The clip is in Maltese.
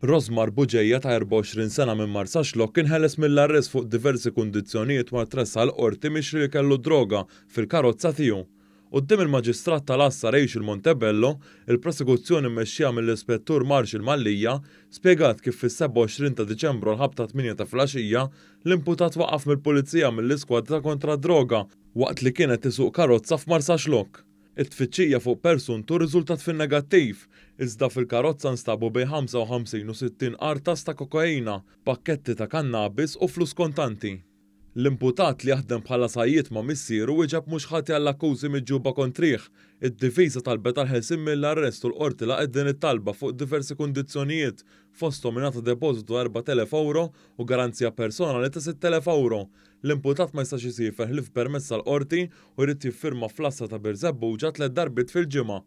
Rosmar Bugeja ta' 24 sena minn Marsaxlokk inħeles mill-arrest fuq diversi kundizzjonijiet wara tressaq l-Qorti mixli li kellu droga fil-karozza tiegħu. Quddiem il-Maġistrat tal-Għassa Rachel Montebello, il-prosekuzzjoni mmexxija mill-Ispettur Marshall Mallia spjegat kif fis-27 ta' Diċembru għall-ħabta 8 ta' filgħaxija l-imputat waqaf mill-Pulizija mill-Iskwadra kontra d-Droga waqt li kien qed isuq karozza f'Marsaxlokk. It-tfittxija fuq persuntu rriżultat fin-negattiv, iżda fil-karozza nstabu bejn 55 u 60 qartas ta' kokaina, pakketti ta' kannabis u flus kontanti. L-imputat li jaħdem bħala sajjied ma' missieru wieġeb mhux ħati għall-akkużi miġjuba kontrih. Id-difiża talbet għall-ħelsien mill-arrest u l-Qorti laqgħet din it-talba fuq diversi kundizzjonijiet, fosthom ingħata depożitu ta' 4,000 ewro u garanzija personali ta' 6,000 ewro. L-imputat ma jistax isiefer ħlief b'permess tal-Qorti u jrid jiffirma fl-għassa ta' Birżebbuġa tliet darbiet fil-ġimgħa.